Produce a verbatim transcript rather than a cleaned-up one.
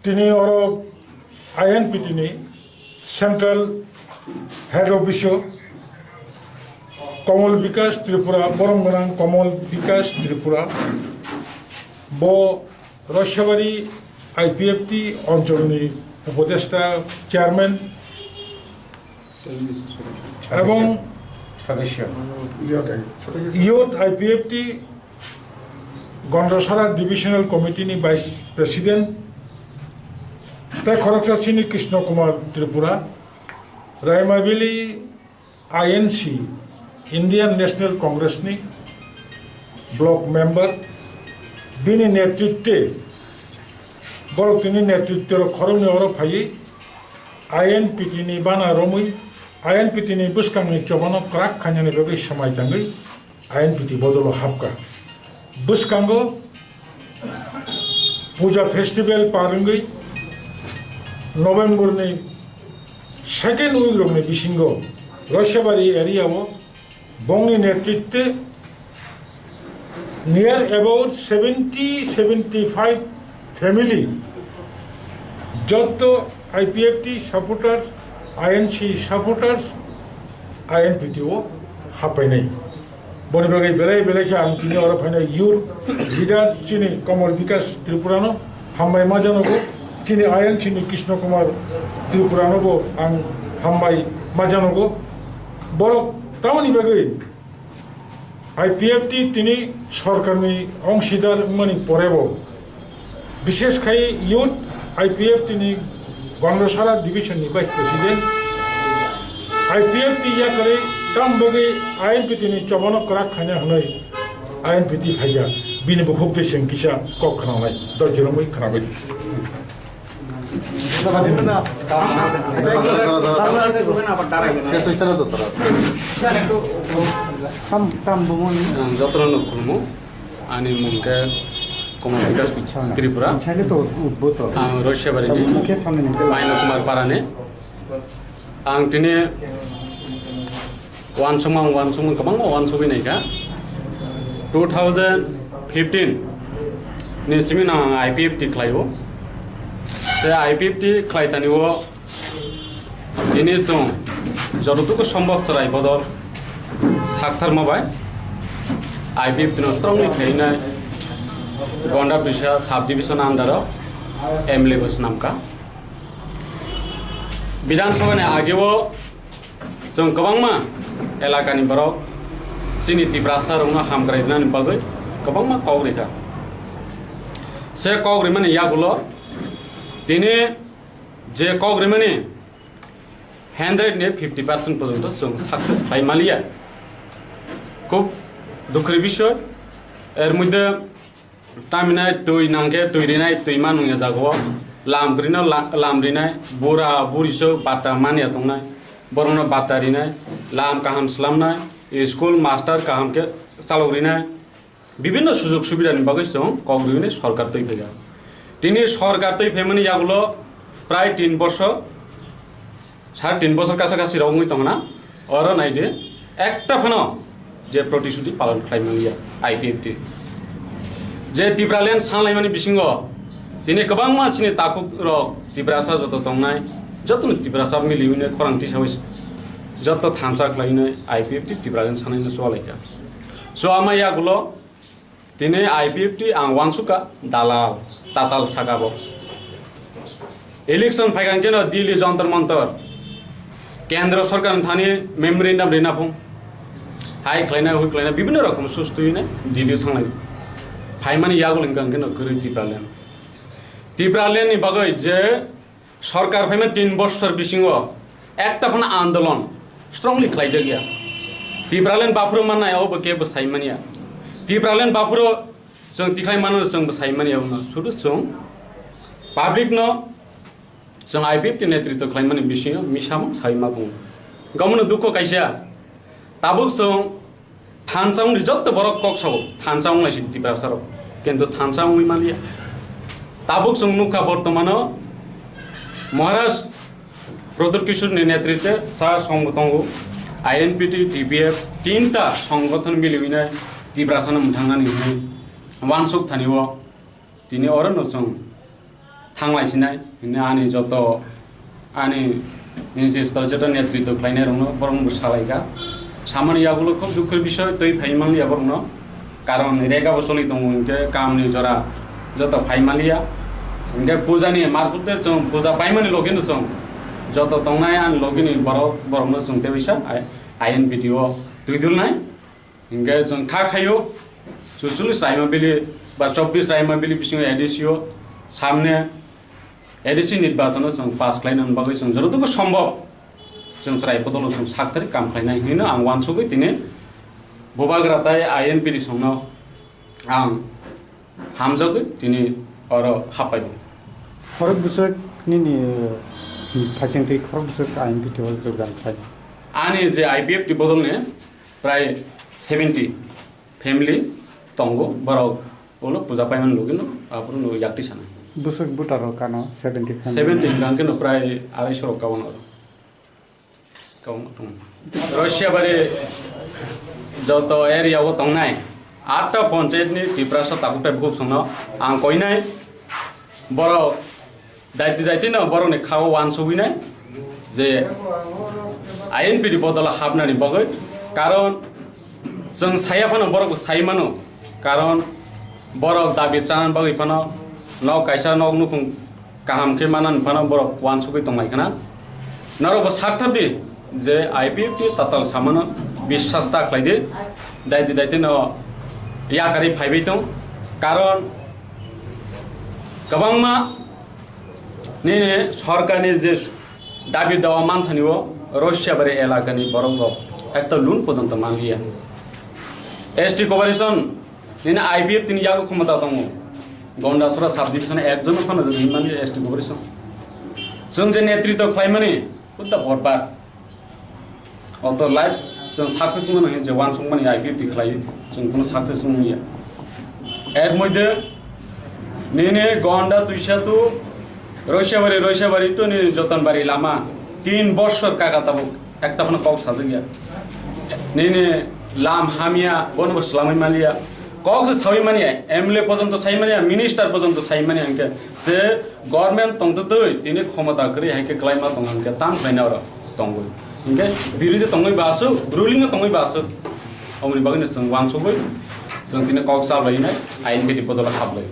Tini oro I N P T ni Central Head Office o Komol Bikash Tripura, borom gwnang Komol Bikash Tripura, bo Roisabari I P F T oncholni upodesta chairman, এবং সদস্য। Youth I P F T Gondasara Divisional Committee ni Vice President, tei khoroksa chini Krishna Kumar Tripura, Raimabili I N C, Indian National Congress ni block member, bini netritwe, borok tini netritwe rok khoroknwi oro phaiwi I N P T ni bana romwi, I N P T ni bwskangni chobano kwrak khainani bagwi swmai tangwi I N P T bodolo hapkha. Bwskango Puja festival par wngwi November ni second week rokni bisingo Roisabari area o bongni netritwe near about seventy, seventy-five family, jotto I P F T supporters, I N C supporters, I N P T o haphainai. Boni bagwi belai belai khe ang tini oro phainai youth leader chini Komol Bikash Tripura no hambai ma janogo, chini I N C ni Krishna Kumar Tripura no bo ang hambai ma janogo. Borok tamoni bagwi I P F T tini sorkarni ongsidar wngmani porebo, bishesh khai youth I P F T ni Gondasara division ni vice president, I P F T yakarwi tam bagwi I N P T ni chobano kwrak khaina hwnwi I N P T phaijak, bini bukhuk twi chwng kisa kok khwnangnai, doichiromwi khwnagwi. Tam, tam bumuni. Ang jotono no khulumo. Ani mung khe Komol Bikash Tripura. Ang Roisabari ni Maino Kumar Parani. Ang tini wansukmang, wansukmang kwbangma wansugwi naikha. Two thousand fifteen ni simi no ang I P F T khlaio. Se I P F T khlai tani o tini chwng jototuku sombhob chwrai bodol saktharma bai I P F T no strongly khlainai Gonda Pisa sub division under o M L A bo swnamkha. Bidhan Sabha ni ageo chwng kwbangma elakani borok chini Tiprasa rokno hamkrai rwnani bagwi kwbangma kok rikha. Se kok rimani yagulo tini je kok rimani hundred ni fifty percent porjonto chwng success khlai maliya. Khub dukhri bishoy. Er moddhe Tamhinai twi nangkhe twi rinai twi ma nungya jago. Lam rino la-, lam rinai, bura buri so bata manya tongnai. Borokno bata rinai, lam kaham slamnai, school master kaham khe chalok rinai. Bibinno sujog subidani bagwi chwng kok rwini sorkar twi phaikha. Tini sorkar twi phaimani yagulo prai tin bosor, sare tin bosor kasa kasi rok wngwi tongna, oro naidi ekta phano je protishuti palon khlai manya I P F T. Je Tipraland sanlaimani bisingo tini kwbangma chini takhuk rok Tiprasa joto tongnai, jotono Tiprasa miliwino khorang tisawi joto thansa khlainai I P F T Tipraland sanlaino chuwalaikha. Chuwama yagulo tini I P F T ang wansukha dalal, tatal saka bo. Election phaikha keno Delhi Jantar Mantar, Kendra Sarkar thani memorandum rina phung. Hai khlaina, hui khlaina, bibinno rokom sus tuina Delhi thanglai. Phaimani yagulo hwnkha keno kwrwi Tipraland. Tipraland ni bagwi je Sorkar phaima tin bosor bisingo ekta phano andolon strongly khlaijak ya. Tipraland baphuru mannai abo kebo sai manya. Tipraland baphuru chwng tikhlai mano chwngbo sai manya, uno sudu chwng public no chwng I P F T netritw khlaimani bisingo misamung sai ma tongo. Gomono dukho kaisa. Tabuk chwng thansa wngni jotto borok kok sao, thansa wnglaisi Tiprasa rok. Kintu thansa wngwi manliya. Tabuk chwng nukha bortomano Maharaj Pradyut Kishore ni netritwe sa songbo tongo, I N P T, T P F, tinta songgothon miliwinai Tiprasano mwthangnani hwnwi wansuk thani o. Tini oro no chwng thanglai sinai hwnwi ani joto ani Manchester jeto netritw khlainai rokno borok no salaikha. Samani yagulo khub dukhor bisoi twi phai manliya borok no. Karon rega bo choli tongo hinkhe kamni jora joto phai manliya. Hinkhe puja ni marphutte chwng puja paimani logi no chwng joto tongnai ani logi ni borok borok no chwng tei bisa I N P T o twi dulnai. Hinkhe chwng kha khaio, chuchullis raima bili ba chobbish raima bili bisingo A D C o samne A D C nirbachano chwng pass khlaina bagwi chwng jototobo sombhob chwng chwrai bodolo chwng sakthari kam khlainai hinwi no ang wansugwi tini bubagra tai I N P T songno ang hamjagwi tini oro haphaibo. Khorok bwswk nini, uh, phaisingtwi khorok bwswk I N P T o jogdan khlai? Ani je I P F T bodolni prai seventy family tongo, borok ulo puja paimani logino aphuru no yakti sana. Bwswk voter rok kano seventy family? Seventy hingka hingke no prai arai sorok kawan oro. Kawan tongo. Russia bari joto area o tongnai atta panchayat ni Tiprasa takhuk tai bukhuk songno ang koinai. Borok daiti daiti no borokni kha o wansugwinai je I N P T bodolo hapnani bagwi, karon chwng saya phano borok bo sai mano, karon borok dabi chanani bagwi phano nok kaisa nok nukhung kaham khe manani phano borok wansugwi tonglai khna. Norok bo sakthar di je I P F T tatal samano biswas ta khlai di, daiti daiti no yakarwi phaibai tong, karon kwbangma nini sorkarni je dabi dawa manthani o Russia bari elakani borok rok ekta loan porjonto manliya. S T cooperation nini I P F T ni yago khomota tongo. Gondasora subdivision ekjon phano rwgwi manliya S T cooperation. Chwng je netritw khlaimani hutta borbar. Oto life chwng success wngmano hwnwi je wansukmani I P F T khlai, chwng kuno success wngya. Er moidhe nini gonda twisa tu Roisabari, Roisabari to nini Jotonbari lama tin bosor kaka tabuk ekta phano kok sajak ya. Nini lam hamya, bono bo swlamwi manliya. Kok se sawi manya, M L A porjonto sai manya, minister porjonto sai manya, hwnkhe se government tongtwtwi tini khomota kwrwi hai khe kwlaima tong hwnkhe tam khlaina oro tongwi. Hwnkhe birodhi tongwi ba aswk, ruling o tongwi ba aswk. Omoni bagwino chwng wansugwi chwng tini kok chablai hinai, I N P T bodolo hablai.